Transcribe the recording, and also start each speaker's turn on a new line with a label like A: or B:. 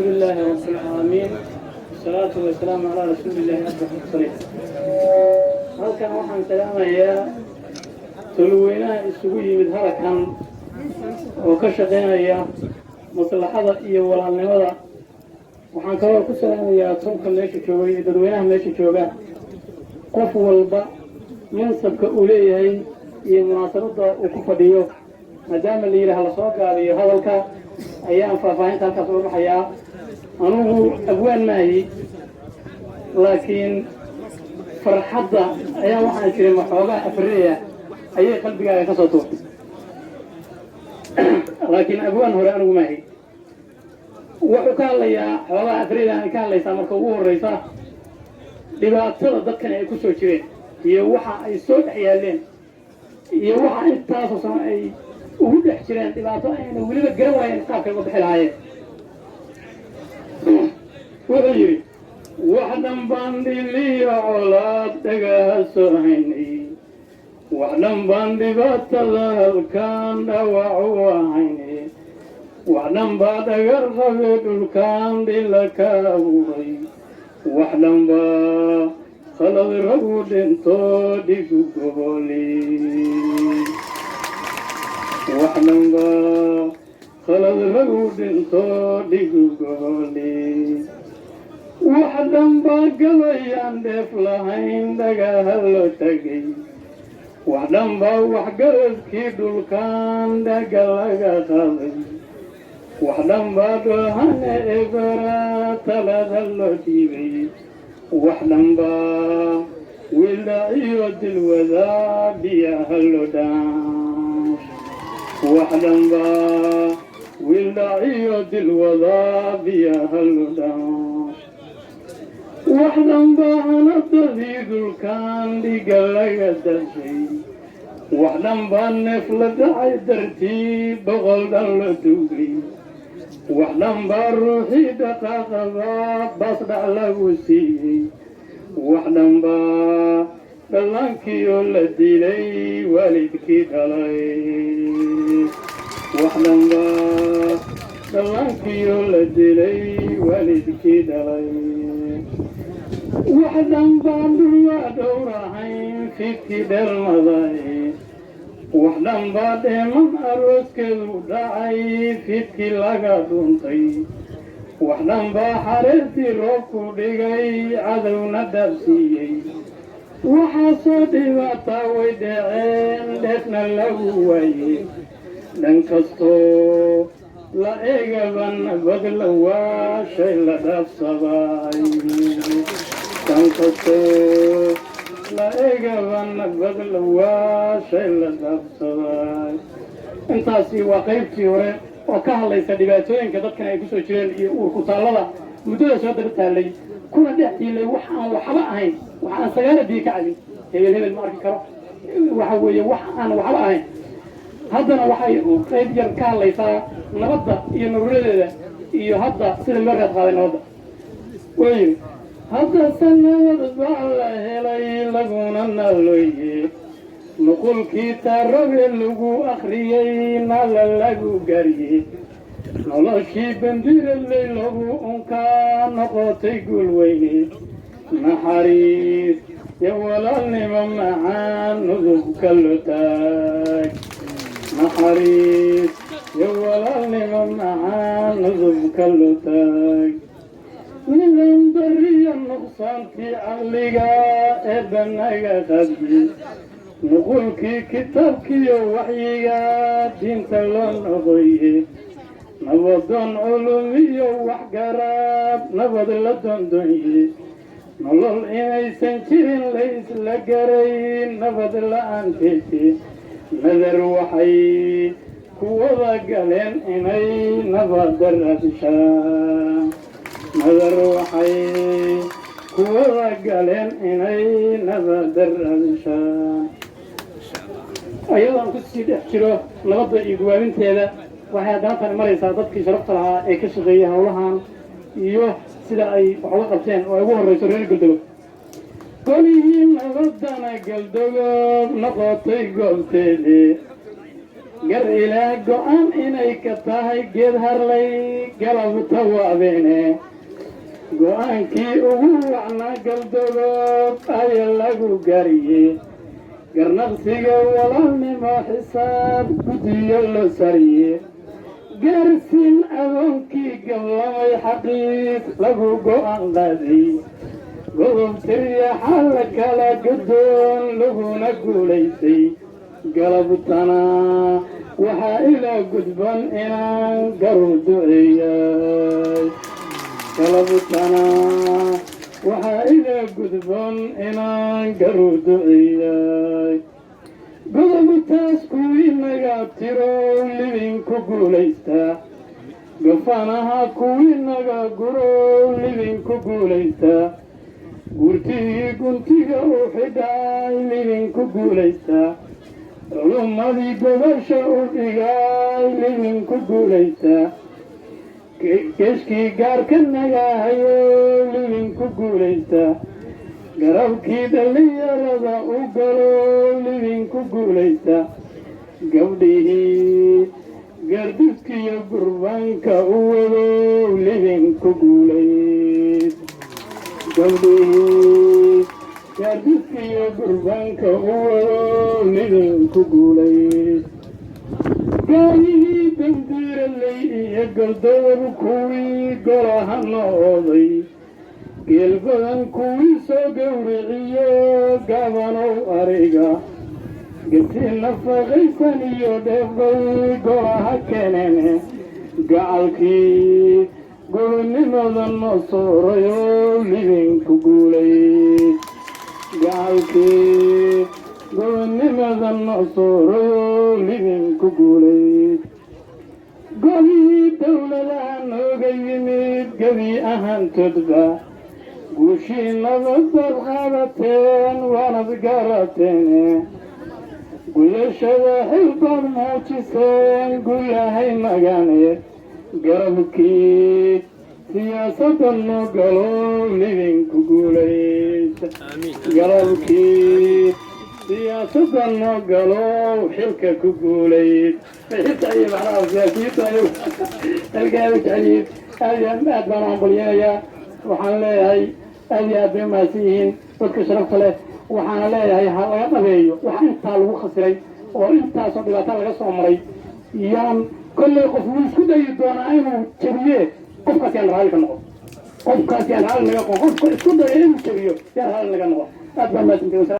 A: لله رب العالمين، والصلاة والسلام على رسول الله أشرف المرسلين. Halkan waxaan salaamayaa tolweynaha isugu yimid halkan oo ka shaqaynaya maslaxada iyo walaalnimada. Waxaan kaloo ku salaamayaa tolka meesha jooga iyo dadweynaha meesha jooga, qof walba mansabka uu leeyahay iyo munaasabadda uu ku fadhiyo. Maadaama la yidhi hala soo gaabiyo hadalka, ayaan faahfaahinta halkaas uga baxayaa. Anugu abwaan maahi, laakiin farxadda ayaa waxaan jiray maxoogaa afriya ayay qalbigaaga ka soo tuurtay, laakiin abwaan hore anigu maahi. Wuxuu ka hadlayaa xoogaa afrida ay ka hadlaysaa. Marka ugu horreysa, dhibaatada dadkani ay ku soo jireen iyo waxa ay soo dhex yaalleen iyo waxa intaasoo sano ay ugu dhex jireen, dhibaato ayna weliba garan waayeen qaabkay uga bixi lahaayeen. Wuxuu yidhi: "Wax dhan baan dhiliyo colaad dhagaha soo haynay, wax dhan baan dhibaatada halkaan dhawac u ahaynay, wax dhan baa dhagar qabe dhulkaan dhila ka abuuray, wax dhan baa khalad ragu dhinto dhigu goboli, wax dhan baa khalad ragu dhinto dhigu goboli, wax dhan baa gabayaan dheef lahayn dhagaha loo tagay, wax dhan baa waxgaradkii dhulkaan dhaga laga qaaday, wax dhan baa doohane ebera talada loo dhiibay, wax dhan baa wiildhaciyo dilwadaa biyaha loo dhaash, wax dhan baa wiildhaciyo dilwadaa biyaha loo dhaash, wax dhan baa hanadadii dhulkaan dhiga laga dashay, wax dhan baa neef la dhacay dartii 100 dhan la dugay, wax dhan baa ruuxii dhaqaaqabaa baasdhac lagu siiyey, wax dhan baa dhallaankiioo la dilay waalidkii dhalay, wax dhan baa dhallaankiioo la dilay waalidkii dhalay, wax dhan baan dhulwaa dhowrahayn fidkii dheelmaday, wax dhan baa dheeman arooskeedu dhacay fidkii laga dhuntay, wax dhan baa xareertii roobku dhigay cadowna dhaabsiiyey. Waxaasoo dhibaataa way dhaceen, dheefna lagu waayey, dhan kastoo la eegaba nabad la waa shay la dhaafsaday, dhan kastoo la eegaba nabad la waa shay la dhaafsaday." Intaasi waa qaybtii hore oo ka hadlaysa dhibaatooyinka dadkan ay kusoo jireen iyo uurkutaallada muddada soo daba taallay, kuna dhex tiilay wax aan waxba ahayn, wax aan sagaala biyo ka cabin. Hebel hebel ma arki karo, waxa weeye wax aan waxba ahayn. Haddana waxay qayb yar ka hadlaysaa nabadda iyo nuruladeeda iyo hadda sida loo raad qaaday nabadda. Wuxuu yidhi: "Haddase nabad baa la helay laguna naalooye, nuqulkii taarabe lagu akhriyey nala lagu gaariyey, noloshii bandiraley lagu unkaa noqotay guul weyne, naxariis iyo walaalnimo macaan nudubka lo taag, naxariis iyo walaalnimo macaan nudubka lo taag, nidan dariyo nuqsaantii caqliga ee banaga qabyi, nuqulkii kitaabkiyo waxyiga diinta loo noqoye, nabadoon culumiyo waxgaraad nabad la doondoonye, nolol inaysan jirin la isla garay nabad la-aanteeti, nadar waxay ku wada galeen inay nabadda raadishaan, nadar waxay ku wada galeen inay nabadda raadishaan." Ayadoon kusii dhex jiro nabadda iyo gubaabinteeda, waxay haddana tani maraysaa dadkii sharafta lahaa ee ka shaqeeyey howlahan iyo sida ay wax uga qabteen, oo ay ugu horreyso reer Galdogob. "Golihii nabaddana Galdogob noqotay goobteedii." Gar ilaa go'an inay ka tahay geed harlay galabta waabeene. Go'aankii ugu wacnaa Galdogob aya lagu gaariye. Garnaqsiga walaalnimo xisaab guddiyo loo sariye. Gaarsiin agoonkii gablamay xaqiis lagu go'aan qaaday. Godob tiryaxa la kala gadoon laguna guulaysay. Galabtana waxaa ilaa gudban inaan garu duceeyay. Galabtana waxaa ilaa gudban inaan garu duceeyay. Godobtaas kuwii naga tiro libin ku guulaystaa. Gafanaha kuwii naga guro libin ku guulaystaa. Guurtihii guntiga u xidhay libin ku guulaystaa. Culummadii gobasha u dhigay libin ku guulaystaa. Geeshkii gaarka nagahayo libin ku guulaystaa. Garabkii dhallinyarada u galo libin ku guulaystaa. Gabdhihii gaardiskiyo gurbaanka u wado libin ku guulays. Gabdhihii gaardiskiyo gurbaanka u wado libin ku guulays. Gaayihii Bandiiraley iyo Galdogob kuwii golaha nooday. Geel badan kuwii soo gowriciyo gabanow ariga. Gasi nafaqaysan iyo dheefbay golaha keenene. Gacalkii gobonnimada noo soorayo libin ku guulays. Gacalkii gobonnimada noo soorayo libin ku guulays. Golihii dowladaha nooga yimid gebi ahaantoodba guushii nabadaad qaadateen waanad garateene. Gudashada xilbaad muujiseen guyahay magane. Garabkii siyaasadda noo galo libin ku guulaysa. Garabkii siyaasadda noo galo xilka ku guulayd. Xilka iyo macnaha siyaasiyiinta ayagu xilka ay u jecel yihiin. Aad iyo aad baan u hambalyeynayaa. Waxaan leeyahay aad iyo aad bay umahadsan yihiin dadka sharafta leh. Waxaana leeyahay ha laga dhabeeyo waxa intaa lagu khasiray oo intaasoo dhibaato laga soo maray. Yaan kolley qof wuu isku dayi doonaa inuu jabiye. Qofkaas yaan raalli ka noqon. Qofkaas yaan raalli naga noqon. Qofka isku daya inuu jabiyo yaan raalli naga noqon. Aad baa mahadsantihin.